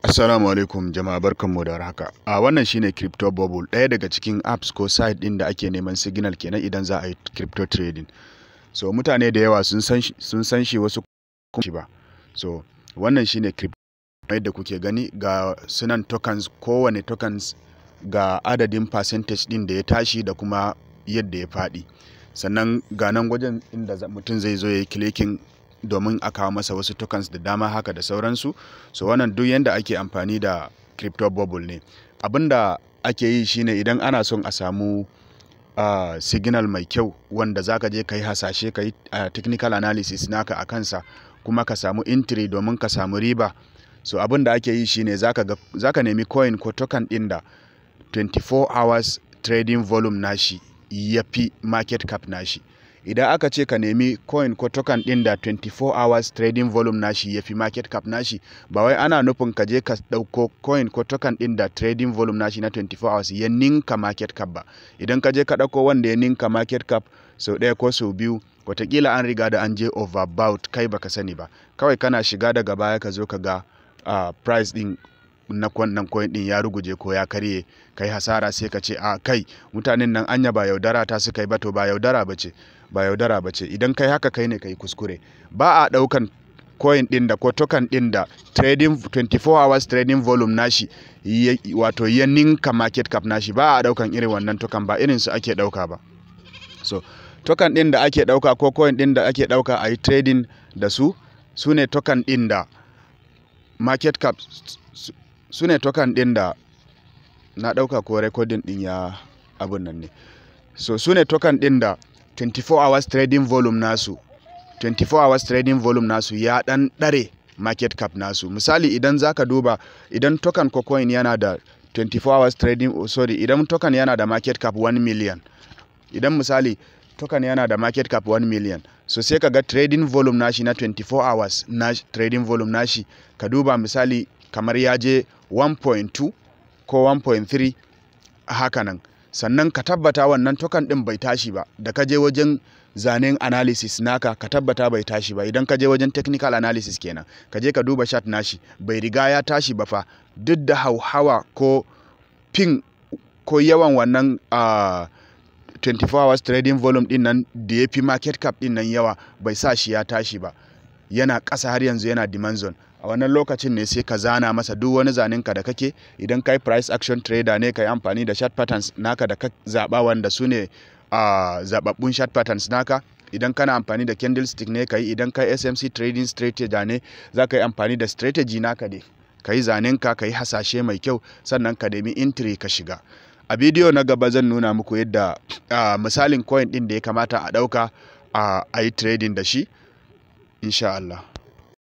Assalamu alaikum jama'a, barkanmu da warhaka. A wannan shine Crypto Bubble, ɗaya daga cikin apps ko site ɗin da ake neman signal kenan idan za a yi crypto trading. So mutane da yawa sun san shi, wasu kuma shi ba. So wannan shine crypto yadda kuke gani, ga sunan tokens, kowane tokens ga adadin percentage ɗin da ya tashi da kuma yadda ya faɗi. Sannan ga nan wajen inda mutum zai zo ya yi clicking domin a kawo masa wasu tokens da dama haka da sauransu. So wannan duk yanda ake amfani da Crypto Bubble ne. Abinda ake yi shine, idan ana son a samu signal mai kyau wanda zaka je ka yi hasashe, ka yi technical analysis naka a kansa, kuma ka samu entry domin ka samu riba. So abin da ake yi shine zaka nemi coin ko token ɗin da 24 hours trading volume nashi ya fi market cap nashi. Idan aka ce ka nemi coin ko token ɗin da 24 hours trading volume nashi ya fi market cap nashi, ba wai ana nufin ka je ka ɗauko coin ko token ɗin da trading volume nashi na 24 hours ya ninka market cap ba. Idan ka je ka ɗauko wanda ya ninka market cap sau ɗaya ko sau biyu, watakila an riga da an je overbought, kai baka sani ba. Kawai kana shiga daga baya ka zo ka ga price ɗin na wannan coin ɗin ya ruguje ko ya karye, kai hasara, sai ka ce, "A kai, mutanen nan anya ba yaudara ta suka yi ba?" To ba yaudara ba ce, ba yaudara ba ce. Idan kai haka, kai ne kai kuskure. Ba a ɗaukan coin ɗin da ko token ɗin da trading 24 hours trading volume nashi wato ya ninka market cap nashi. Ba a ɗaukan irin wannan token, ba irin su ake ɗauka ba. So token ɗin da ake ɗauka ko coin ɗin da ake ɗauka a yi trading da su, su ne token ɗin da market cap, su ne token ɗin da na ɗauka ko recording ɗin ya abun nan ne. So su ne token ɗin da 24 hours trading volume nasu, 24 hours trading volume nasu ya ɗan ɗare market cap nasu. Misali, idan zaka duba, idan token ko coin yana da 24 hours trading, oh, sorry, idan token yana da market cap 1 million, idan misali token yana da market cap 1 million, so sai ka ga trading volume nashi na 24 hours na trading volume nashi, ka duba misali kamar ya je 1.2 ko 1.3 haka nan. Sannan ka tabbata wannan token din bai tashi ba. Da ka je wajen zanen analysis naka, ka tabbata bai tashi ba. Idan ka je wajen technical analysis kenan, ka je ka duba chart nashi, bai riga ya tashi ba fa, duk da hauhawa ko pin ko yawan wannan 24 hours trading volume din nan da ya fi market cap din nan yawa, bai sa shi ya tashi ba, yana ƙasa har yanzu, yana demand zone. A wannan lokacin ne sai ka zana masa duk wani zanen ka da kake. Idan kai price action trader ne, ka yi amfani da chart patterns naka da ka zaba, wanda su ne zababbun chart patterns naka. Idan kana amfani da candlestick ne, ka yi. Idan kai SMC trading strategy ne, za ka yi amfani da strategy naka ne, ka yi zanen ka, ka yi hasashe mai kyau, sannan ka nemi entry ka shiga. A bidiyo na gaba zan nuna muku yadda misalin coin din da ya kamata a ɗauka a yi trading da shi, insha Allah.